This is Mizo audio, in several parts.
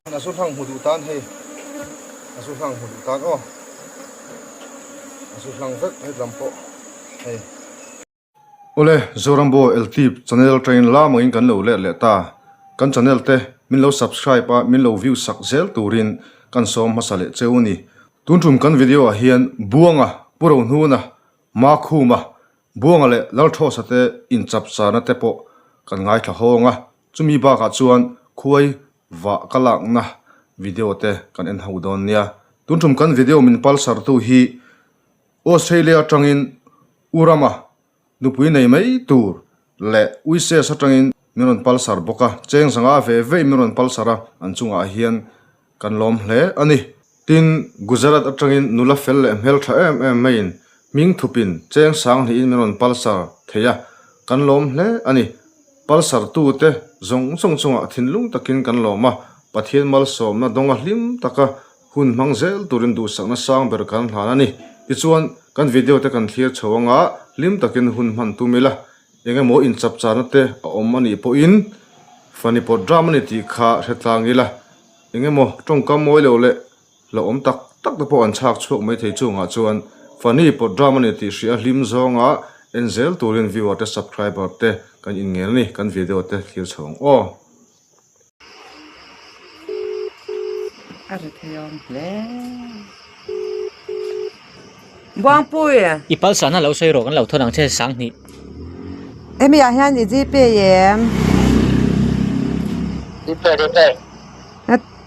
A zu hlang hmu duh tan hei a zu hlang hmu duh tan aw a zu hlang vek hetlam pawh hei. Awle Zorambo Eltip channel atangin lam angin kan lo let leh ta kan channel te min lo subscribe a min lo view sak zel turin kan sawm hmasa leh cheu a ni. Tun tum kan video ah hian Buanga Pu Rohnuna Makhuma Buanga leh Lalthawsa te inchapchana te pawh kan ngaithla hawng a Chumi bakah chuan khuai vah ka lakna video te kan en ho dawn nia. Tun tum kan video min palsartu hi Australia atangin U Rama nupui nei mai tur leh Uises atangin min rawn palsar bawk a, cheng zanga ve vein min rawn palsar a, an chungah hian Kan lawm hle a ni. Tin, Gujarat atangin nula fel leh hmeltha em em maiin hming thupin cheng sang hnihin min rawn palsar thei a, kan lawm hle a ni. Palsar tute zawng zawng chungah thinlung takin kan lawm a, Pathian malsawmna dawnga hlim taka hun hmang zel turin duhsakna sang ber kan hlan a ni. Tichuan, kan video te kan thlir chho anga hlim takin hun hman tum ila, eng emaw inchapcharna te a awm a nih pawhin funny pawt ram a ni tih kha hre tlang ila. Eng emaw tawngkam mawi lo leh hlauhawm tak tak te pawh an chhak chhuak mai thei chungah chuan funny pawt ram a ni tih hria hlim zawnga en zel turin viewer te subscriber te kan inngen a ni kan video te thlir chho ang aw. A ri thei awm hle. Buangpui. I palsana lo sawi rawh kan lo thawn ang che Sanghnih. Hemi ah hian i gpay em? Gpay gpay.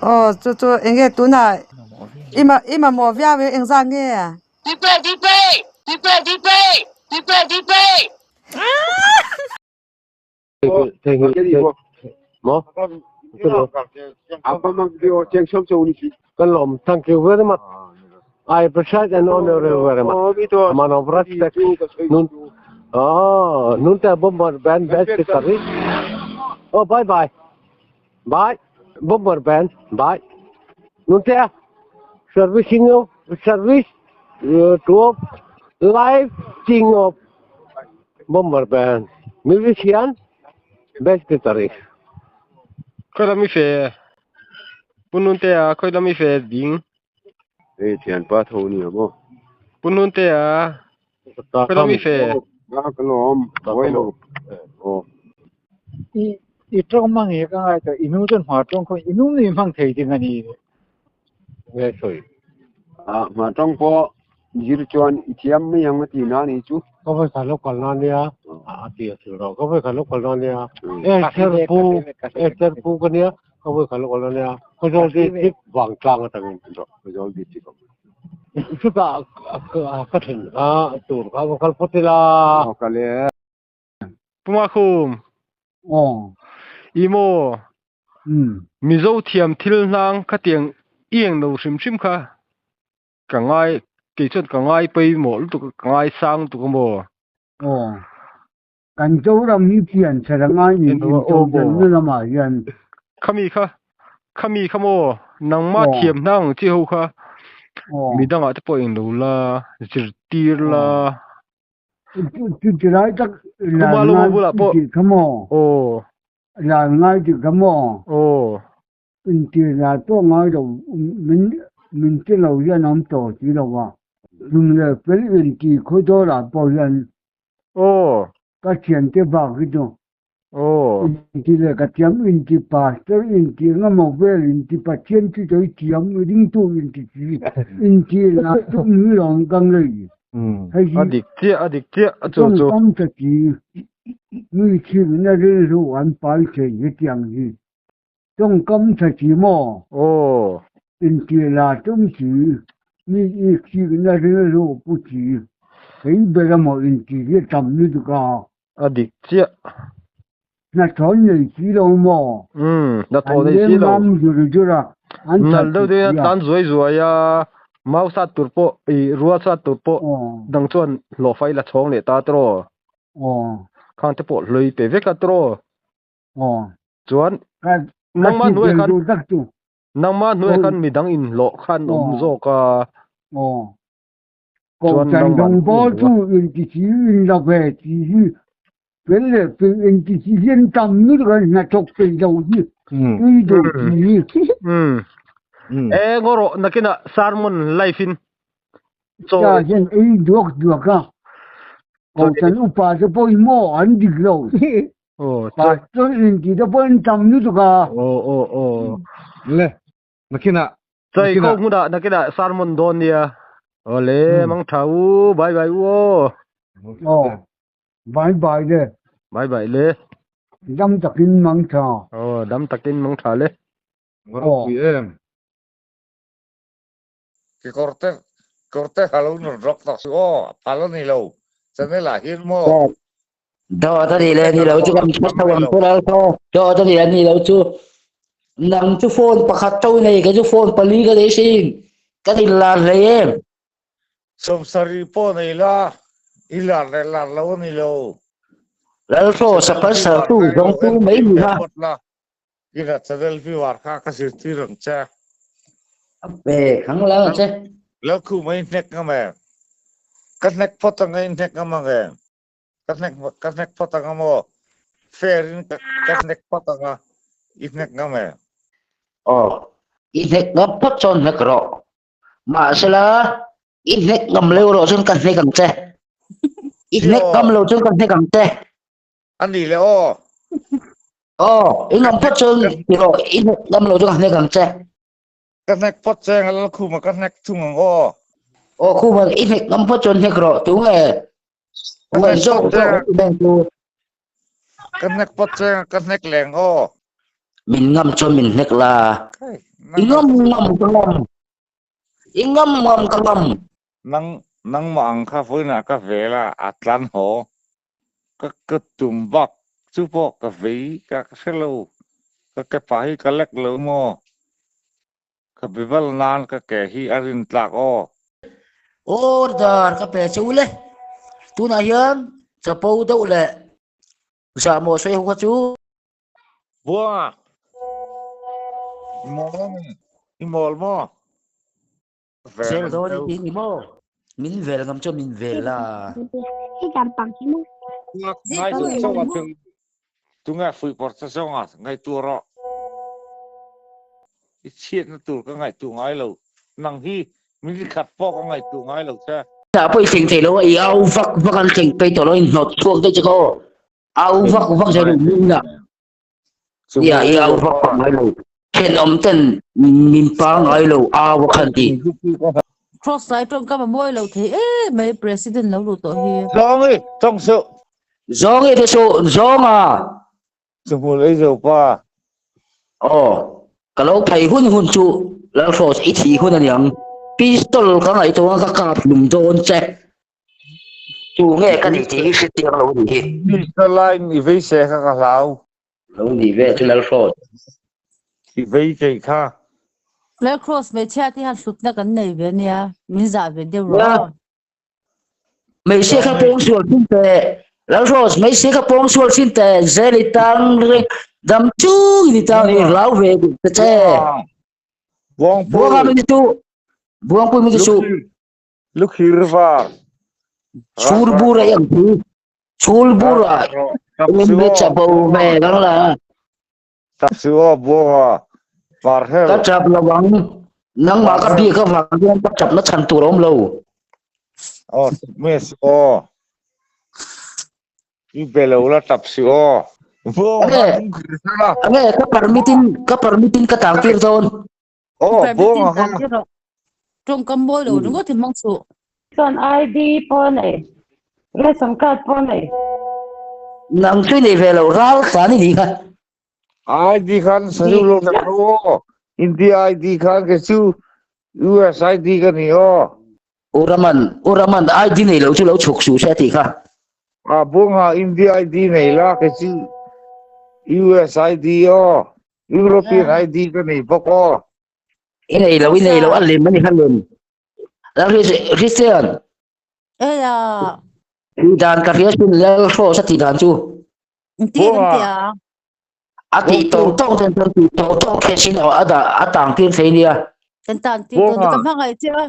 Aw chu chu enge tunah i ma i mamawh viau e engzat nge? Gpay gpay gpay gpay gpay gpay. Thank you very much. I appreciate and honor you very much. Man of respect. Nun, oh, nun te bomber band best guitarist. Oh, bye bye. Bye. Bomber band. Bye. Nun te servicing of service to of life king of Bomber band musician best guitarist. Khawi lam i fe Pu Nuntea khawi lam i fe ding. Hei thianpa tho ni ang aw. Pu Nuntea khawi lam i fe. Ka lawm buai lo. Aw. I i tawng mang hi ka ngai tawh i nu chuan hma tawng khaw i nu ni hmang thei ding a ni. Nge sawi. Ah hma tawng pawh zir chuan i thiam mai ang a ti na ni chu. Ka vawi khat lo kal na nia a ti a thil rawh ka vawi khat lo kal na nia Esther pu Esther pu ka nia ka vawi khat lo kal na nia Khawzawl district Vangtlang atangin Khawzawl district awm. Chutah ka then kha tur kha va kal phawt ila. Aw kal e. Puma khum. Aw. I maw? Mizo thiam thil hnang khatiang i eng lo hrim hrim kha ka ngai kei chuan ka ngai pawimawh lutuk a ka ngai sang lutuk a maw? Aw. Kan Zoram hi pian chher a ngai ni in todelhna lamah hian. Khami kha khami kha maw nangmah thiam hnang ang chi ho kha midangah te pawh eng lo la zirtir la. Chu lai tak lar ngai tih kha maw? Aw. Lar ngai tih kha maw? Aw. Intir lar pawh ngai lo min min ti lo hian awm tawh si lo a. Tum leh fel inti khawdawlah pawh hian Aw. Ka thiante bak hi chu Aw. Inti leh ka thiam inti pastor inti engemaw vel inti Pathian chu sawi thiam ringtu inti si inti lah chu mi lawm ka ngei. Hei hi A dik chiah a dik chiah a chu chu. Tawngkam ta ti mi chhimna rilru an pai thei hetiang hi. Tawngkam tha si maw? Aw. Inti lah tum si mi chhimna rilru pu si hei ber emaw inti hi a tam lutuk a. A dik chiah. Hnathawh nei si lo maw? Umm, hnathawh nei si lo. An leng mam zur zur a, an Nal deuh deuh in a tlan zuai zuai a, mau sat tur pawh, ih rual sat tur pawh dang chuan hlawhfa i la chhawng leh ta tiraw? Khang te pawh hlawi pe vek a tiraw? Chuan nangmah hnuaiah khan nangmah hnuaiah khan midang inhlawh khan awm zawk a. Chuan nangmah ball chu inti si in la ve ti hi fel leh fel inti si hian tam lutuk a hnathawk peih lo hi. Tui duh chi. E ngawrawh nakinah sermon live in chaw Cha hian ei duak duak a. Kohhran upa te pawh hi maw an dik lo. Pastor inti te pawh an tam lutuk a. Aw aw aw. Le nakinah Chai ko hmunah nakinah sermon dawn nia. Awle mang tha u bye bye u aw. Aw bye bye le. Bye bye le. Dam takin mang tha. Aw dam takin mang tha le. Va ropui em. Kekawrte kawrte ha lo nawr rawk tak suh aw, a phal a ni lo channel ah hian maw? Dawt a nih leh ni lo chu kan hre tho ang chu lal tho. Dawt a nih leh ni lo chu nang chu phone pakhat tho nei kei chu phone pali ka nei sin kan in lar hlei em. Sawmsarih pawh nei la, i lar leh lar lo a ni lo. Lalthaw sapal sartu zawng tu mai ni kha. Ina channel viewer kha ka zirtir ang che. Ve khang lang ang che. Lo khu mai hnek ngam em. Ka hnek phawt ang e hnek ngam ang em. Ka hnek ka hnek phawt ang amaw. Fair in ka ka hnek phawt ang a i hnek ngam em. Aw i hnek ngam phawt chuan hnek rawh. Mahsela i hnek ngam leu rawh chuan ka hnek ang che. I hnek ngam lo chuan ka hnek ang che. A ni le aw. Aw, i ngam phawt chuan ti rawh, i hnek ngam lo chu ka hnek ang che. Ka hnek phawt che ang a Lalkhuma ka hnek thung ang aw. Aw Khuma, i hnek ngam phawt chuan hnek rawh, tu nge Ka hnek zawk phawt che zawk ang. beng chu. Ka hnek phawt che ang, ka hnek leng aw. Min ngam chuan min hnek la. Kai, I ngam ngam ka ngam. I ngam ngam ka ngam. Nang nangmah ang kha vawiinah ka vel a, a tlan haw. Ka ka tum bak chu pawh ka vei ka ka hre lo, ka ke pah hi ka lek lo maw? Ka bival nan ka ke hi a rin tlak aw. Order ka pe che u le, tunah hian chapo deuh leh zahmawh sawi ho kha chu. Buanga, i mawl a ni, i mawl maw? Zel dawn i tih ni maw? Min vel ngam chuan min vel a. Ngai duh chauh a tung tunge fuihpawrh che zawng a ngaihtuah rawh. I chhiatna tur ka ngaihtuah ngai lo. Nang hi min khat pawh ka ngaihtuah ngai lo che. Tah pawh i thleng thei lo a, i au vak vak an thleng pei tawh lo, i hnawt chhuak daih che kha aw. Au vak vak zel i min a. Nia i au vak vak ngai lo. Thenawm ten min pangai lo au a khan ti. Cross lai tawngkam a mawi lo thei em mai president lo luh tawh hi. Zawng i tawng suh. Zawng i te suh zawng a. Chhumhmul ei zo pa. Aw ka lo phei hun hun chu Lalhrawt i thih hun aniang. Pistol ka ngaihtuah a ka kap lum dawn che. Tu nge ka nih tih hi hre chiang lo nih hi. Pistol line i vei se kha ka hlau. Lo nih ve chu Lalhrawt. I vei theih kha. Lalcross hmeichhia te hian hlutna kan nei ve ania, min zah ve deuh rawh aw. Hmeichhia kha pawngsual thin teh. Lalhrawt hmeichhia kha pawngsual thin teh. Zel i tang reng dam chung in i tang hi hlau ve duh ta che. Buangpui. Buanga min chu Buangpui min chu. Lukhir var. Chhur bur a yang chu. Chhul bur a. Eng chapo ve lang la. Tap su aw buanga. Par hel. Ka chap lo ang. Nangmah ka biak avang hian ka chap na chhan tur a awm lo. Aw miss aw. I be lo la tap su aw. Buanga lungkhir sela. Ange ka permit in ka permit in ka tang tir dawn. Aw, buanga kha. Tawngkam mawi lo ringawt hi hmang suh. Chuan ID pawh a nei, ration card pawh a nei. Nang chu i nei ve lo, ral tlan i nih kha. ID khan sazu lo tak ro aw. India ID khan ke chu US ID ka ni aw. Uraman, Uraman ID nei lo chu lo chhuk suh se a tih kha. A buanga India ID nei la ke chu US ID aw. European ID ka nei bawk aw. I nei lo, i nei lo, a lem a ni kha lem. Lal Christian. Eya. Ti dan ka hria sin lal hraw sa ti dan chu. Ti kan ti a. A ti tawng tawng ten chuan ti tawng tawng khe sin a da a tang tir thei nia. Kan tang tir dawn ka hmangaih che a.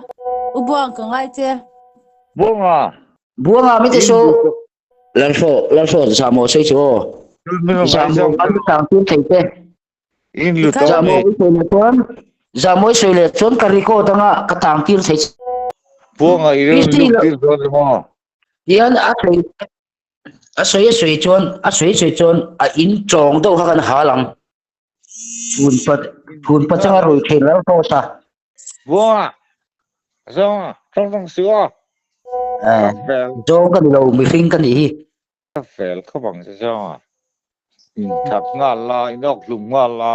U buang ka ngai che. Buanga. Buanga mi te so. Lal hraw lal hraw za maw sei chu aw. Za maw an tang tir thei te. In lu to ni. Zamawi sawi leh chuan ka record anga ka tang tir thei che. Buanga i rawn luk tir dawn ni maw? Tihian a sawi a sawi a sawi chuan a sawi a sawi chuan a in tawng deuh kha kan hal ang. Phun pa phun pa changa rui thei ral tawt a. Buanga zawnga tawng tawng suh aw. Eh, zawng ka ni lo mihring ka nih hi. Ka fel khawp ang che zawnga. In that nghal la, in awk hlum nghal la.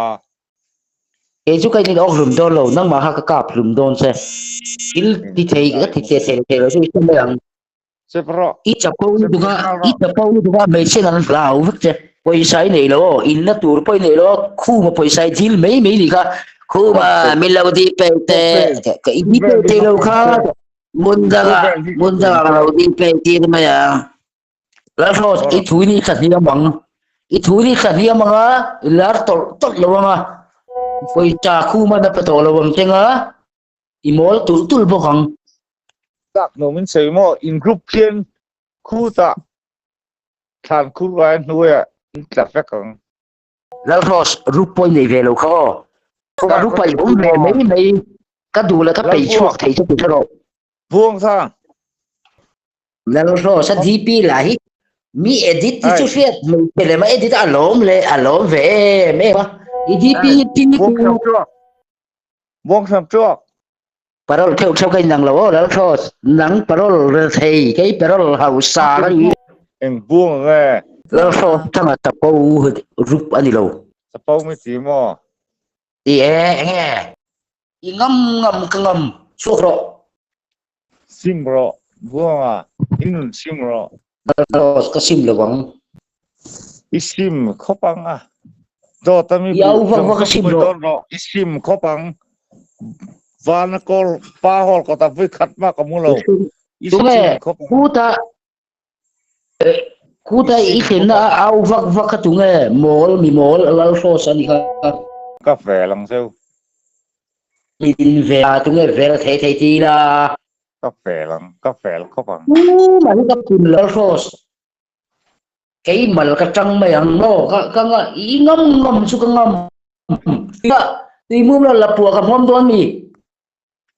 Kei chu ka in awk hlum dawn lo, nangmah kha ka kap hlum dawn che. Thil ti thei ka ti thei thei lo chu i hre mai ang. Chep rawh. I chapo lutuk a, i chapo lutuk a, hmeichhe an hlau vek che. Pawisa i nei lo aw, inna tur pawh i nei lo a, khuma pawisa i dil mai mai ni kha. Khuma min lo dil pei teh, ka i dil pei thei lo kha. Hmun dangah, hmun dangah ka lo dil pei tir mai ang. Lalhrawt, i thu ni thla hniam ang. I thu ni thla hniam ang a, i lar tawlh tawlh lo ang a. Pawisa khuma na pe tawh lo ang teng a. I mawl tulh tulh bawk ang. Tak nuam in sawi maw? In group khian khutah thlan khur lai hnuaiah in tla vek ang. Lalhrawt, rup pawh i nei ve lo kha aw. Ka rup a i awm ve mai mai. Ka duh leh ka peih chhuak thei chu ti hre rawh. Buang thang. Lalhrawt, a DP lah hi mi edit hi chu hriat hmeichhe lem a edit a lawm leh a lawm ve em em a. I DP hi tin Buang thang chuak. Buang sam chuak. Parol theuh theuh ka inang lo aw Lalhrawt, nang parol rel thei, kei parol hausa ka ni. Eng buang ang e. Lalhrawt thanga chapo rup a ni lo. Chapo mi ti maw? Ti e, eng e? I ngam ngam ka ngam, chhuak rawh. Sim rawh, buanga, i nun sim rawh. Lalhrawt, ka sim lo ang. I sim khawp ang a. Dawt a mi I au vak vak a sim rawh. Dawn rawh. I sim khawp ang. Vana kawl pa hawl kawt a vui khat mah ka mu lo. I sim khawp ang. Khuta khuta i thlenna a au vak vak kha tunge mawl mi mawl Lalhrawt a ni kha. Ka vel ang zeu. Min vel a tunge vel thei thei ti ila. Ka fel ang, ka fel khawp ang. U mah hi ka pun Lalhrawt. Kei mal ka tang mai ang maw ka ka nga i ngam ngam chu ka ngam ka tui mum lo lapua ka hmuam dawn mi.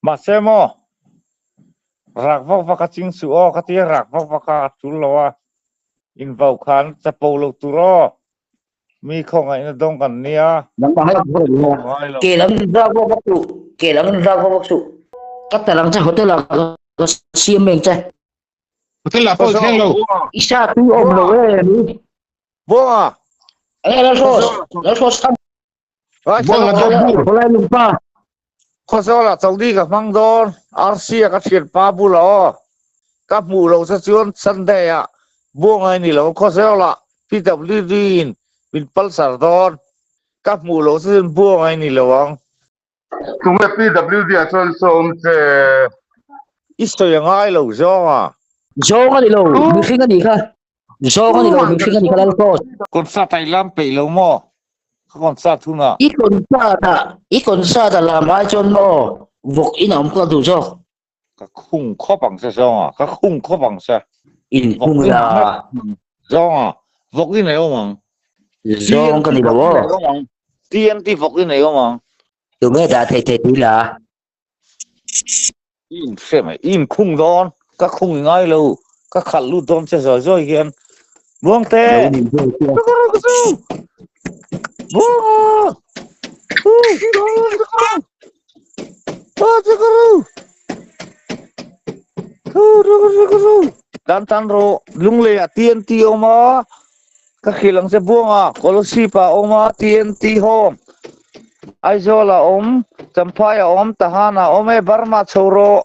Mahse maw rak vak vak a ching suh aw ka tia rak vak vak a a tul lo a in vau khan chapo lo tur aw mi khawngaihna dawng kan nia. Nangmah hi ke lam rak vak vak suh ke lam rak vak vak suh ka talang che hotel ah ka siam meng che. Hotel ah pawh thleng lo. I sa tui awm lo e ni. Buanga. Enge Lalhrawt, Lalhrawt sam. Buanga dawt bur. Khawlai lungpa. Khawzawl ah chawlhni ka hmang dawn, RC a ka thian pa bula aw. Ka hmuh loh che chuan Sunday ah Buanga i ni lo, Khawzawl ah PWD in min palsar dawn. Ka hmuh loh che chuan Buanga i ni lo ang. Tunge PWD ah chuan sawm che. I sawi a ngai lo zawng a. Zawng a ni lo, mihring a nih kha. Zawng a ni lo, mihring a nih kha Lalkawt. Concert a i lam peih lo maw? Ka concert hunah. I concert a, i concert a lam ai chuan maw vawk in a awm ka duh zawk. Ka khung khawp ang che zawng a, ka khung khawp ang che. In khung la. Zawng a, vawk in ei awm ang. Zawng ka ni lo aw. TNT vawk in ei awm ang. Tunge dah thei thei tui la. I in hre mai, i in khung dawn, ka khung i ngai lo, ka khalh lut dawn che zawi zawi hian. Buangte! Buanga! Tan tan rawh, Lunglei ah TNT a awm a, ka khil ang che Buanga, Kolasib ah a awm a, TNT home, Aizawl ah a awm, Champhai ah a awm, Tahan ah a awm e, Burma chho rawh,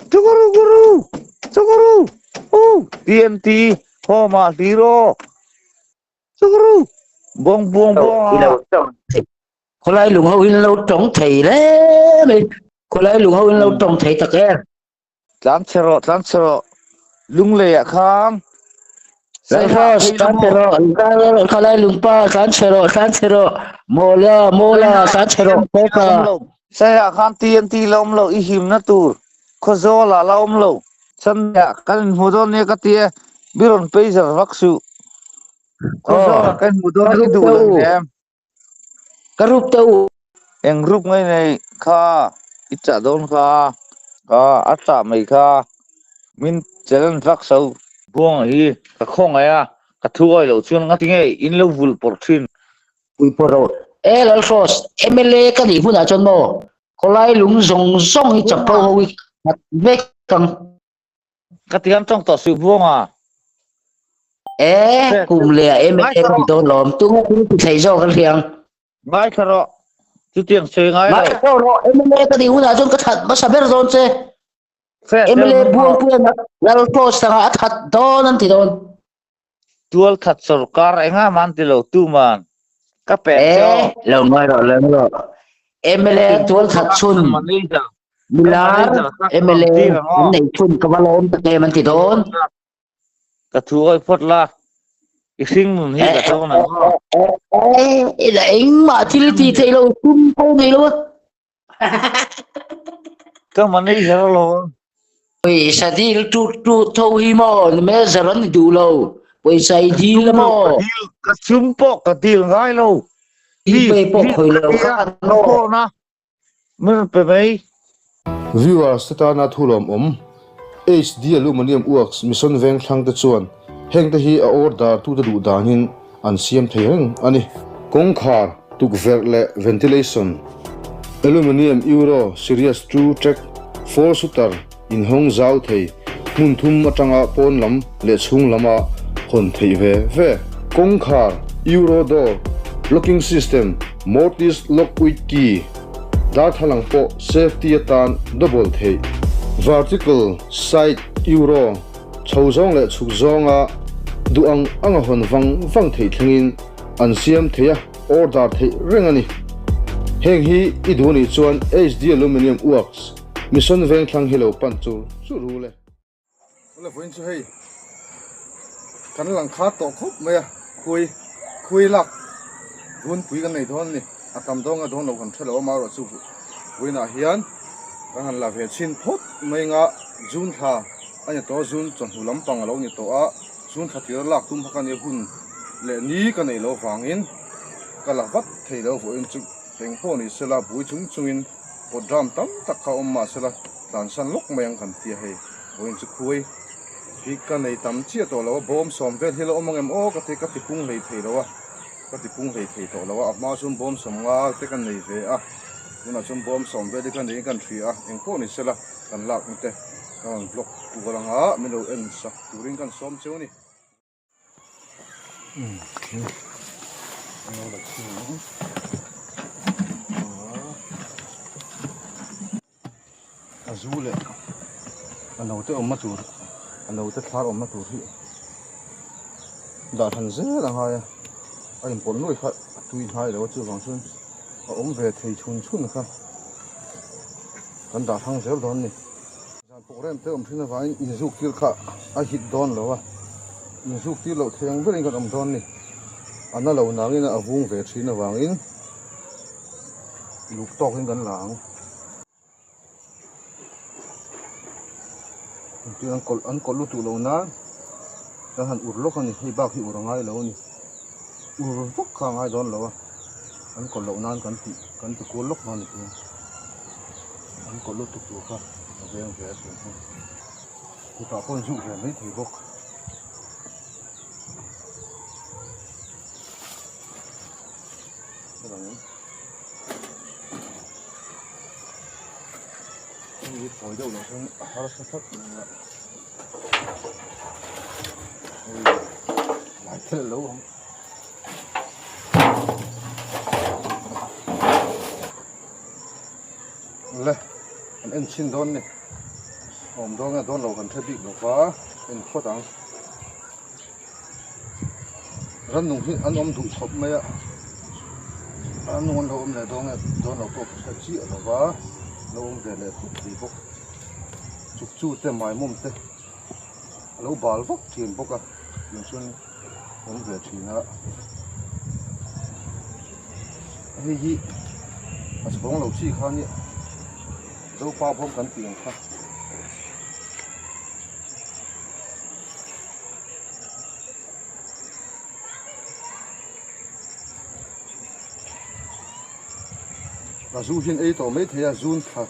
Chukuru guru, chukuru, u TNT home ah hlir aw, chukuru, buang buang buang a. Khawlai lung ho in lo tawng thei hle mai. Khawlai lung ho in lo tawng thei tak e. Tlan chhe rawh, tlan chhe rawh. Lunglei ah khan. Lalhrawt, tlan chhe rawh, khawlai lungpa, tlan chhe rawh, tlan chhe rawh. Mawla, mawla, tlan chhe rawh, kawka. Saiha khan TNT la awm lo, i himna tur Khawzawl ah la awm lo. Sunday ah kan inhmu dawn nia ka ti e, mi rawn pager vak suh. Khawzawl ah kan inhmu dawn a i duh lo em? Ka rup te u. Eng rup ngai nei kha i chah dawn kha ka a chah mai kha min challenge vak so. Buanga hi ka khawngaih a, ka thu awi loh chuan ngatinge in lo vulh pawrh thin. Pui pawh ro. E Lalhrawss, mla ka nih hunah chuan maw khawlai lung zawng zawng hi chapo ho hi nghat vek ang. Ka ti an tawng tawh suh Buanga. E kum leh ah mla ka ni dawn lawm, tunge thil ti thei zawk an hria ang. Ngaithla rawh, chutiang sawi ngai lo. Ngaithla rawh, mla ka nih hunah chuan ka that hmasa ber dawn che. Mla Buangpuia Lalhrawss anga a that dawn an ti dawn. Tual that sorkar enga man ti lo tu man ka pek che aw. Eh, lo ngai rawh, lo ngai rawh. MLA tual that chhun milar MLA an nei chhun ka va lawm tak em an ti dawn. Ka thu awi phawt la, i hring nun hi ka dawn ang aw. Eh, ila engmah thil ti thei lo, sum pawh nei lo a. Ka manager alawm. Pawisa dil tut tut tho hi maw manager an ni duh lo. Pawisa i dil a maw? Ka sum pawh ka dil ngai lo. Dil pe pawh khawi lo khan maw? Pawhna min pe mai. Viewers te tana thu lawmawm HD Aluminium Works Mission Vengthlang te chuan hengte hi a order tute duh danin an siam thei reng a ni. Kawngkhar, tukverh leh ventilation, Aluminium Euro Series 2 Track 4 Shooter inhawng zau thei hmun thum atanga pawn lam leh chhung lama hawn theih ve ve. Kawngkhar, Euro Door, Locking System, Mortise Lock with Key, darthlalang pawh safety atan double theih. Vertical Side Euro. Chho zawng leh chhuk zawnga duh ang ang a hawn vang vang theih thlengin an siam thei a, order theih reng a ni. Heng hi i duh anih chuan HD Aluminium Works, Mission Vengthlang hi lo pan chur chur ru le. Awle vawiin chu hei kan lang khat tawh khawp mai a, khui khui lak runpui kan nei dawn a ni, a tam dawnga dawn lo kan hre lo a, amaherawhchu vawiinah hian kan han la ve chhin phawt mai anga June thla A ni tawh a, zun chawhnu lampang a lo ni tawh a, zun thla tir lak tum kha ka nia hun leh ni ka neih loh avangin ka la vat thei lo vawiin chu eng pawh ni sela bui chung chungin pot dram tam tak kha awm mah sela tlansan lawk mai ang kan ti a hei vawiin chu khuai hi ka nei tam chiah tawh lo a bawm sawm vel hi la awm ang em aw ka ti ka ti pung hlei thei lo a ka ti pung hlei thei tawh lo a a hma chuan bawm sawm nga te ka nei ve a tunah chuan bawm sawm vel hi ka neiin kan hria a eng pawh ni sela kan lak ang te. Ka rawn vlog kual anga min lo en sak turin kan sawm cheu a ni. A zu leh a note awmna tur a note thlar awmna tur hi dah hran zel a ngai a, a inpawlh nuai kha a tui hnai lo a chuvang chuan a awm ve thei chhun chhun kha kan dah hrang zel dawn a ni. Zan pawh rem te awm thin avangin inzuk tir kha a hit dawn lo a, inzuk tir loh thei ang berin kan awm dawn a ni. A na lo nangin a vung ve thin avangin luk tawkin kan la ang. Engtin an kawlh an kawlh lutuk lo nan kan han ur lawk a ni, hei bak hi ur a ngai lo a ni. Ur vak kha a ngai dawn lo a, an kawlh loh nan kan tih kan ti kual lawk dawn a ni tih an kawlh lutuk tur kha a veng ve a tih ang kutah pawh an zuk ve mai thei bawk. Hei hi phawi deuh loh chuan a harsa tlat mai a hei lai thelh lo ang le an en chhin dawn ni awm dawn nge dawn lo kan hre bik lo va en phawt ang rannung hi an awm duh khawp mai a rannung an lo awm leh dawn nge dawn lo pawh ka hre chiah lo va lo awm ve leh khawp thei bawk chuk chu te maimawm te a lo bal vak thin bawk a tiang chuan awm ve thin a hei hi a chhawng lo chi kha nia zopa bawm kan tih ang kha. A zu hian ei tawh mai thei a, zun thla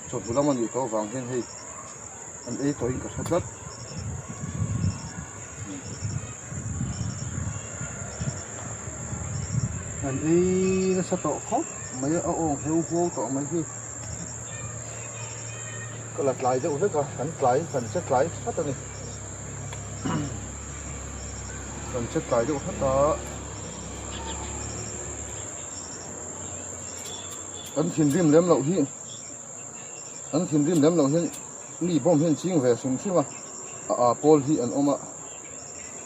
chawhnu lam a nih tawh avang hian hei an ei tawhin ka hre tlat. An ei nasa tawh khawp mai a, a awng heu huau tawh mai hi. Ka la tlai deuh vek a, kan tlai kan che tlai hrat a ni. Kan che tlai deuh hrat a. Kan thinrim lem loh hi an thinrim lem loh hian mi bawm hian ching ve hrim hrim a, a a pawl hi an awm a,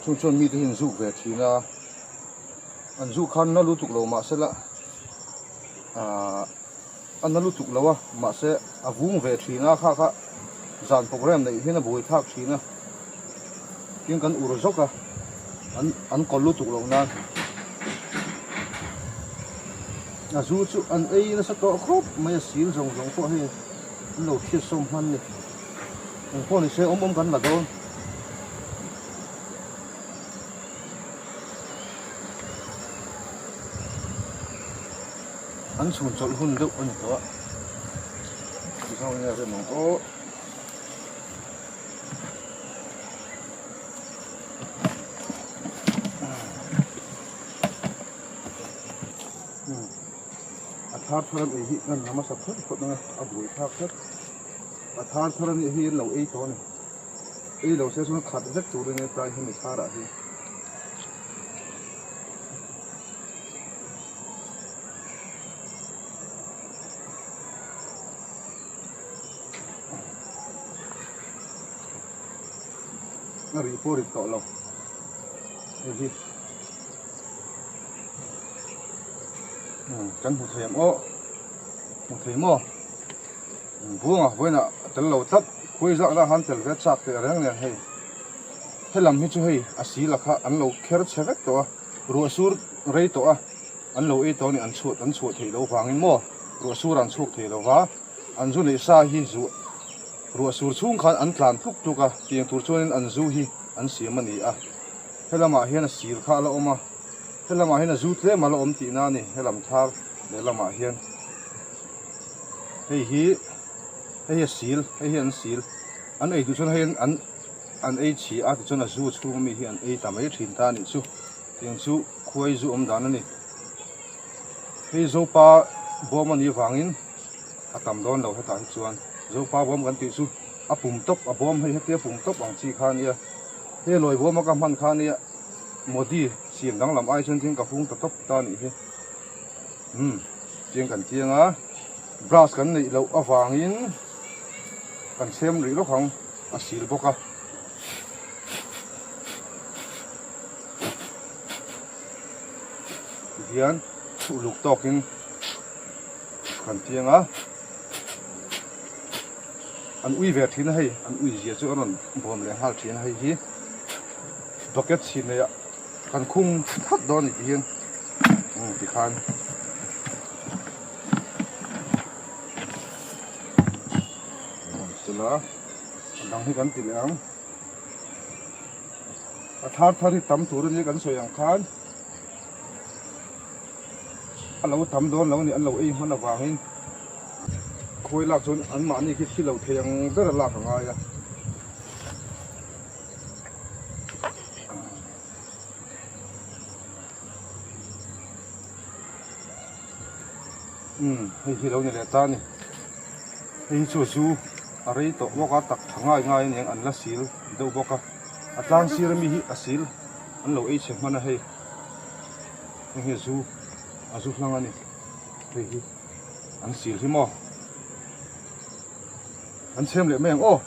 chung chuan mite hi an zuk ve thin a, an zuk khan na lutuk lo mahsela ahh a na lutuk lo a, mahse a vung ve thin a kha kha zan program neih hian a buai thlak thin a, tin kan ur zawk a an an kawl lutuk loh nan a zu chu an ei nasa tawh khawp mai a sil zawng zawng pawh hei an lo hriat sawm hman ni engpawh ni se awm awm kan la dawn. An chhun chawlh hun deuh a ni tawh a tichuan enge rem ang aw. A thar thar an ei hi kan la hmasa phawt phawt ang a a buai thlak tlat a thar thar anih hi an lo ei tawh a ni ei lo se chuan khat vek tur a nia tlai hemi tharah hian. A rih pawh rit tawh lo hei hi kan hmu thei ang aw hmu thei maw buanga vawiinah a tel lo tlat khawi zak lah han tel ve chak teh reng nen hei helam hi chu hei a sila kha an lo kher chhe vek tawh a ruah sur rei tawh a an lo ei tawh a ni an chhuat an chhuah theih loh vangin maw ruah sur an chhuak thei lo va an zu neih sa hi zuah ruah sur chhung khan an tlan tluk tluk a tiang tur chuanin an zu hi an siam a ni a helamah hian a sil kha a la awm a helamah hian a zu tlem a la awm tihna a ni helam thar lehlamah hian hei hi hei hi a sil hei hi an sil an ei duh chuan hei an an ei chhi a tichuan a zu chhung ami hi an ei ta mai thin ta a nih chu. Tiang chu khuai zu awm dan a ni. Hei Zopa bawm a nih vangin a tam dawn lo hetah hi chuan Zopa bawm kan tih chu a pum tawp a bawm hei hetia pum tawp ang chi kha a nia. Hei lawi bawm a ka hman kha a nia Modi siam danglam ai chuan tin ka hung ta tawp ta a nih hi. Umm tiang kan chiang a brush kan neih loh avangin kan chhem rih lawk ang a sil bawk a. Tihian uluk tawkin kan chiang a an ui ve thin a hei an ui zia chu a rawn bawm leh nghal thin a hei hi bucket chhin nei ah kan khung that dawn a ni tihian umm tikhan. Sela a dang hi kan ti leh ang. A thar thar hi tam tur a nia kan sawi ang khan a lo tam dawn lo a ni an lo ei hman avangin khawi lak chuan anmahni khi thi lo thei ang ber a lak a ngai a. Umm hei hi lo ni leh ta a ni hei hi chu zu a rei tawh bawk a tak tha ngai ngai a ni ang an la sil deuh bawk a a tlang sir ami hi a sil an lo ei chhe hman a hei heng hi zu a zu hlang a ni hei hi an sil hi maw an chhem leh mai ang aw.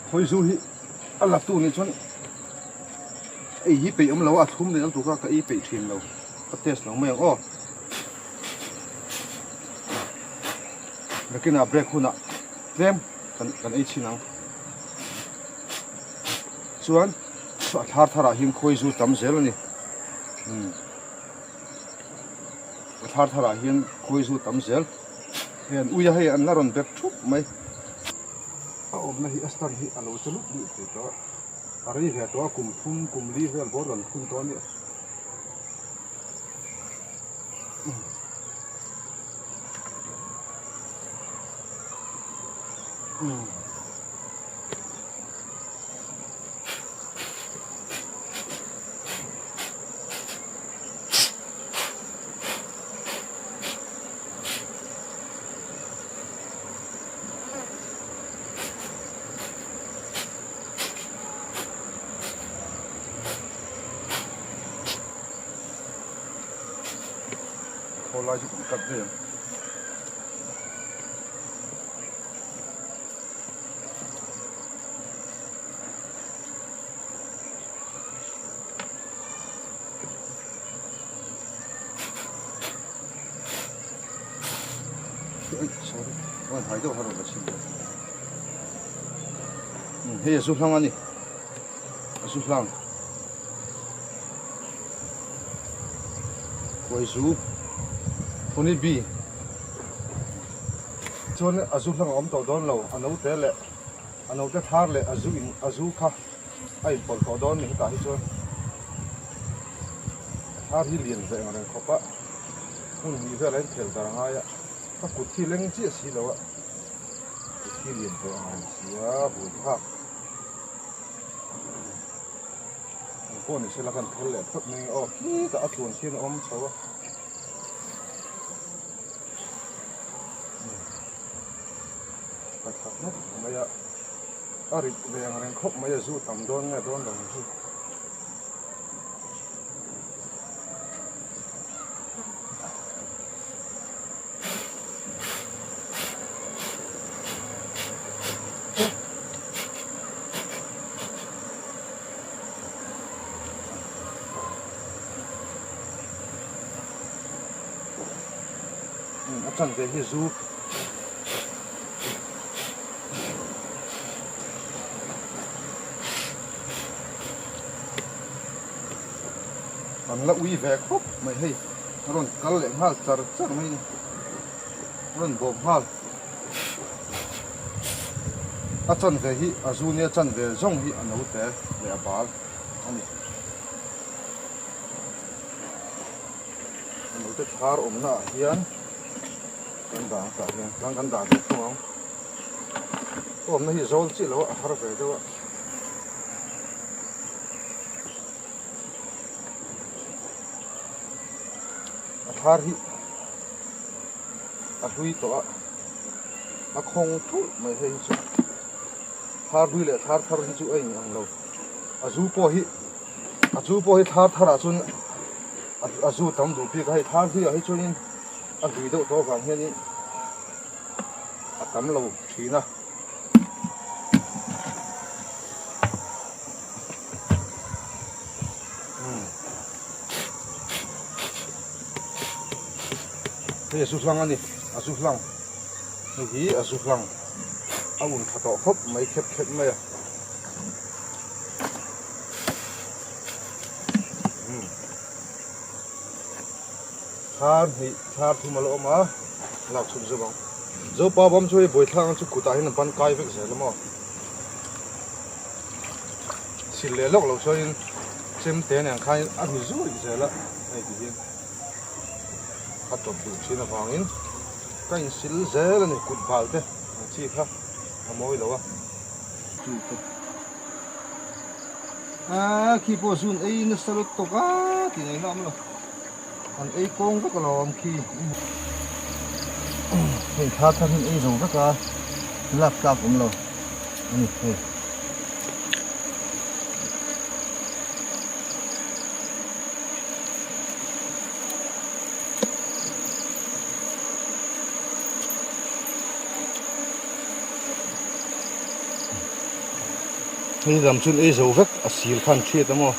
Khawi zu hi a la tu nih chuan ei hi peih awm lo a, a thlum leh lutuk a ka ei peih thin lo ka test lo mai ang aw. Nakinah break hunah tlem kan kan ei chhin ang. Chuan a thar tharah hian khawi zu tam zel a ni. Umm a thar tharah hian khawi zu tam zel. Hei an ui a hei an la rawn bet thup mai. A awmna hi a stand hi a lo che lut lut thei tawh a. A rei ve tawh a kum thum kum li vel bawr kan phun tawh a nia. Khaw lai chu kan cut daih ang. Sorry, wan hai deuh har la chin. Hei a zu hlang a ni. A zu hlang. Khuai zu honey bee chuan a zu hlang a awm tawh dawn lo a note leh a note thar leh a zu in a zu kha a inpawlh tawh dawn ni hetah hi chuan a thar hi lian ve ang reng khawp a hmun hnih velah hian khel dar a ngai a ka kut hi leng chiah si lo a kut hi lian ve ang reng si a buaithlak. Eng pawh ni sela kan phel leh phawt mai ang aw khitah a tluan khian a awm chho a ka thla hnawk mai a a rit ve ang reng khawp mai a zu tam dawn nge dawn lo ang chu. A chan ve hi zu an la ui ve khawp mai hei. A rawn kal leh nghal char char mai a ni. A rawn bawm nghal. A chanve hi a zu nia chanve zawng hi a note leh a bal a ni. A note thar awmna ah hian kan dah ang tah hian tlang kan dah ve thung ang. A awmna hi zawl chiah lo a a har ve deuh a. A thar hi a hlui tawh a a khawng thulh mai hei hi chu thar hlui leh thar thar hi chu a in ang lo a zu pawh hi a zu pawh hi thar thar ah chuan a zu tam duh bik a hei thar hlui ah hi chuan in a hlui deuh tawh avang hian in a tam lo thin a. Hei a zu hlang a ni a zu hlang hei hi a zu hlang a un tha tawh khawp mai khep khep mai a thar hnih thar thum a la awm a lak chhun zeuh ang zopa bawm chu hei buaithlak ang chu kutah hian a ban kai vek zel a maw. Sil leh lawk lo chuanin chemte nen khan a hni zui zel a hei ti hian a tawp duh thin avangin ka insil zel a ni kut bal te ang chi kha a mawi lo a. Chu te a khi pawh zun ei nasa lutuk a tih ngaihna awm lo an ei kawng vek alawm khi hei thla thar hi an ei zo vek a lak tlak awm lo a ni hei. Hei lam chuan ei zo vek a sil khan hriat a maw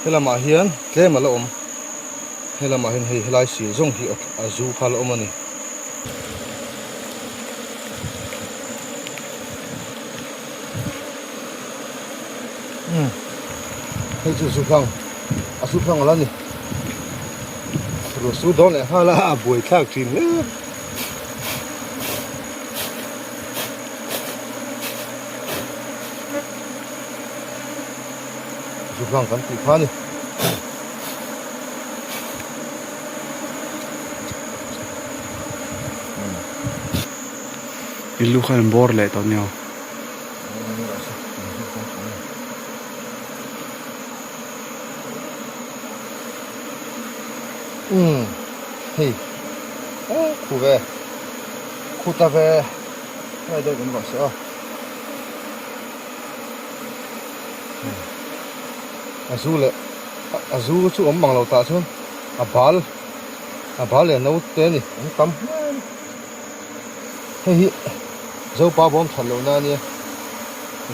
helamah hian tlem a la awm helamah hian hei helai sil zawng hi a zu kha a la awm a ni. Hei chu zu hlang a zu hlang a la ni ruah sur dawn leh nghal a a buai thlak thin hle. Zu hlang kan tih kha a ni. I lu khan an bawr leh tawh nia. Umm hei khu ve khu ta ve ngai deuh kan rawh se aw. A zu leh a zu chu awm mang lo tah chuan a bal a bal leh naute a ni an tam hle a ni hei hi zopa bawm that lohna a nia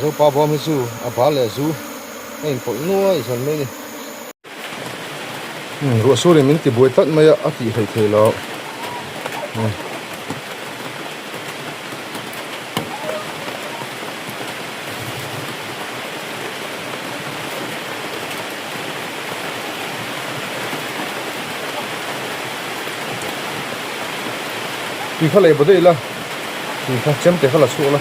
zopa bawm hi chu a bal leh zu a inpawlh nuai zel mai a ni. Ruah sur in min ti buai tlat mai a a tih hleih theih loh. Tui kha lei baw daih ila tui kha chemte kha la chhuak la.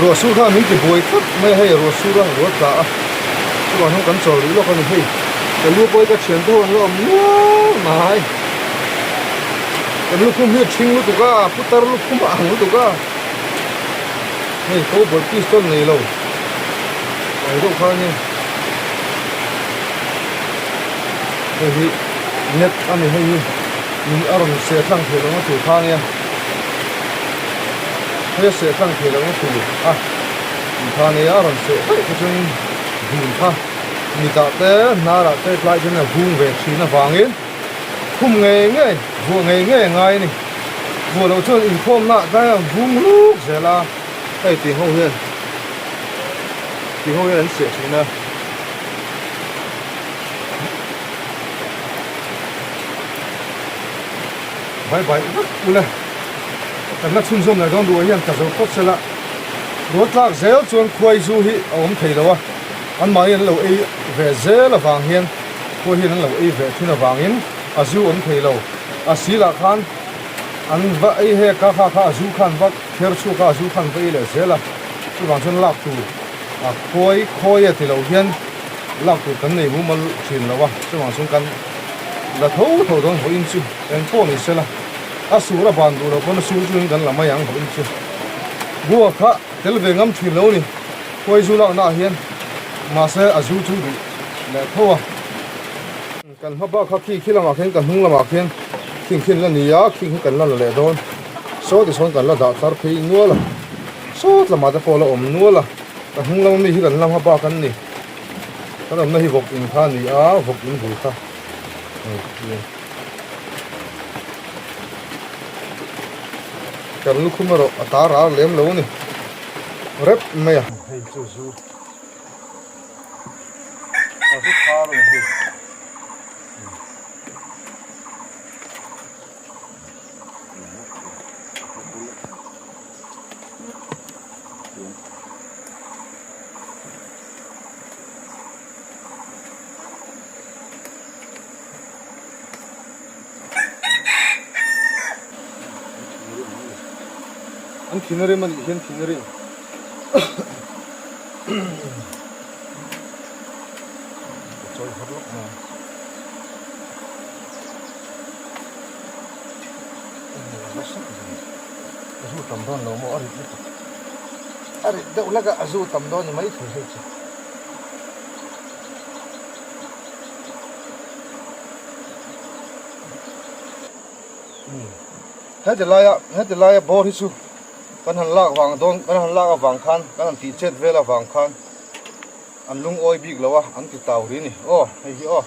Ruah sur kha min ti buai tlat mai a hei ruah sur a ruah tla a chuvang hian kan chawl rih lawk a ni hei ka lu pawh hi ka thian te ho an la awm nual mai ka lukhum hi a thing lutuk a putar lukhum a ang lutuk a hei cowboy pistol nei lo ang deuh kha a nia hei hi net a ni hei hi. Min a rawn seh tlang theih lohna tur kha ania, hei a seh tlang theih lohna tur a tih kha ania, a rawn seh daih kha chuan dun kha mitah te hnarah te tlai chuan a vung ve thin avangin khum ngei ngei vuah ngei ngei a ngai a ni. Vuah loh chuan inkhawmna ah tlai a vung luk zel a, hei tih ho hian tih ho hian an seh thin a. Bai bai vek ule kan la chhunzawm leh dawn ruah hian ka zo phawt sela ruah tlak zel chuan khuai zu hi a awm thei lo a anmahni an lo ei ve zel avang hian khuai hian an lo ei ve thin avangin a zu awm thei lo a silah khan an va ei hek a kha kha a zu khan va kher chhuak a a zu khan va ei leh zel a chuvang chuan lak tur a khuai khawi a ti lo hian. Lak tur kan nei mumal thin lo a, chuvang chuan kan la tho tho dawn vawiin chu eng pawh ni sela, a sur a ban duh lo pawn a sur chu kan la mai ang vawiin chu. Bua kha tel ve ngam thin lo ni, khuai zu lakna ah hian mahse a zu chu duh leh tho a. Kan hma bak kha khi khi lamah khian kan hnung lamah khian khing khin la ni a, khing hi kan la la leh dawn. Saw tichuan kan la dah tar phei nual a, sawt lamah te pawh a la awm nual a, ka hnung lama mi hi kan la hma bak an ni. Kan awmna hi vawk in kha a ni a, vawk in bul kha kan lukhum erawh a tar ar lem lo a ni rep mai a. Hei chu zu. A zu thar a ni hei. An thinrim a nih hian thinrim. Ka chawi har lawk mai a. A zu tam dawn lo maw a rit lutuk. A rit deuh hlek a, a zu tam dawn ni mai thei hei chu. Heti laia heti laia bawr hi chu kan han lak vang dawn kan han lak avang khan kan han tih chet vel avang khan an lungawi bik lo a an ti tau ri ni aw hei hi aw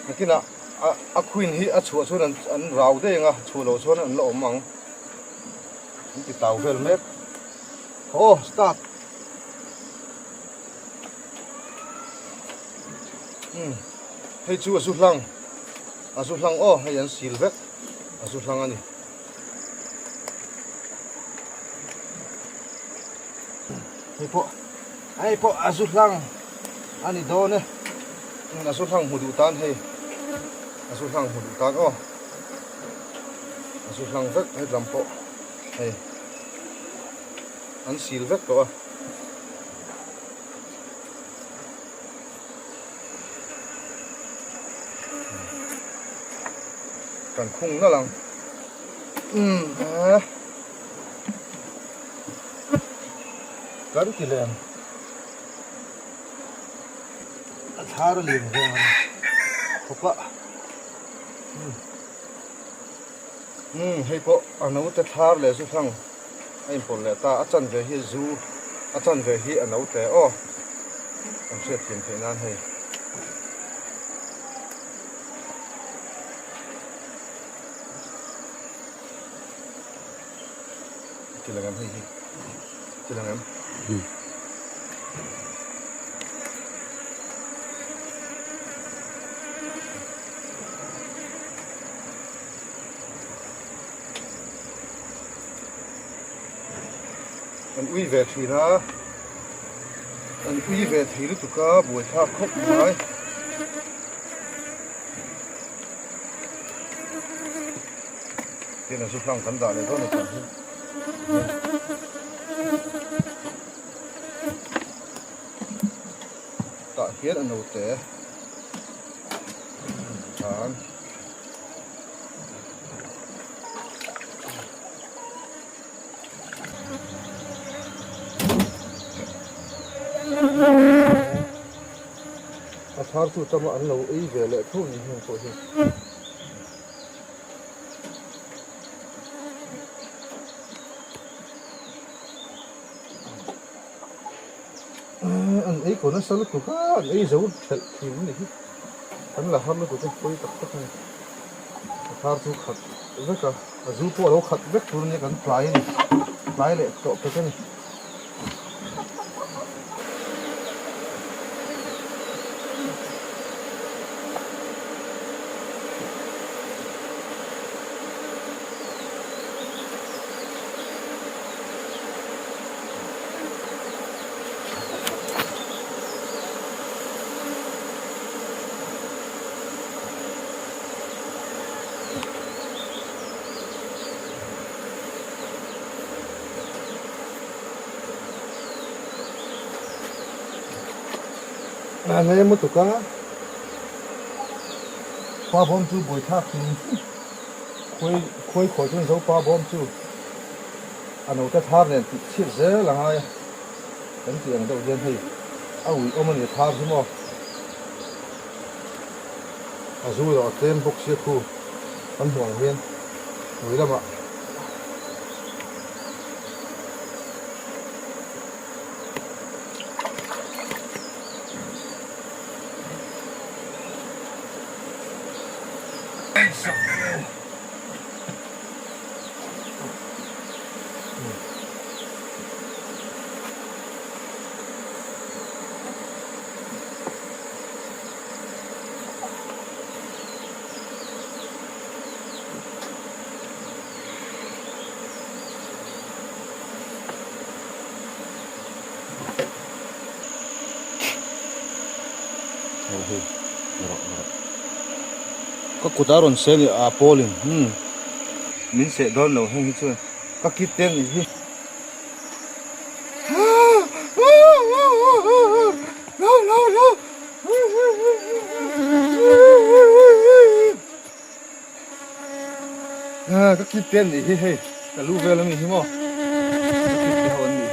nakinah a a queen hi a chhuah chuan an an rau daih ang a chhuah loh chuan an la awm ang an ti tau vel mek aw start umm hei chu a zu hlang a zu hlang aw hei an sil vek a zu hlang a ni. Hei pawh hei pawh a zu hlang a ni dawn e a zu hlang hmu duh tan hei a zu hlang hmu duh tan aw a zu hlang vek hei lam pawh hei. An sil vek tawh a. Kan khung nalh ang. Umm eh. Kan ti leh ang. A thar a lian veng ang khawp a. Umm. Umm hei pawh a naute thar leh zu hlang a inpawlh leh ta a chanve hi zu a chanve hi a naute aw kan hriatthiam theih nan hei. Ti lang em hei hi ti lang em. An ui ve thin a, an ui ve thei lutuk a buaithlak khawp mai. Tin a zu hlang kan dah leh dawn a chuan hi. Tah hian a naute khan. A thar chu tama an lo ei ve leh tho ni heng pawh hi. An ei kaw nasa lutuk a, an ei zo thelh thin a ni hi. An la har lutuk a, pawi tak tak a ni. A thar chu khat vek a, a zu pawh a lo khat vek tur a nia kan tlai a ni, tlai leh tawh pek a ni. A nei lutuk a, pa bawm chu buaithlak hrim hrim khawi khawi khawi chuan zo pa bawm chu a naute thar nen tih chhiat zel a ngai a kan tih ang deuh hian hei a ui awm a ni thar hi maw a zu erawh a tlem bawk sia khu kan hmuh ang hian ui lamah. Ka kut a rawn seh a ni a pawlin umm min seh dawn lo heng hi chuan ka kit te a nih hi. Ka kit te an nih hi hei ka lu vel ami hi maw ka kit te ho an nih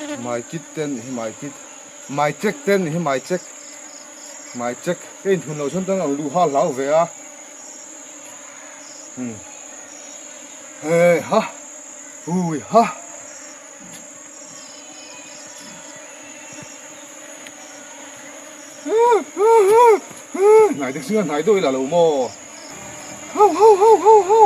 hi mai kit te an nih hi mai kit mai check te an nih hi mai check mai check ka inthun loh chuan tan ang lu ha hlau ve a hmm hei ha hui ha. Hnai dik singa hnai deuh ila lo maw? Ho ho ho ho ho!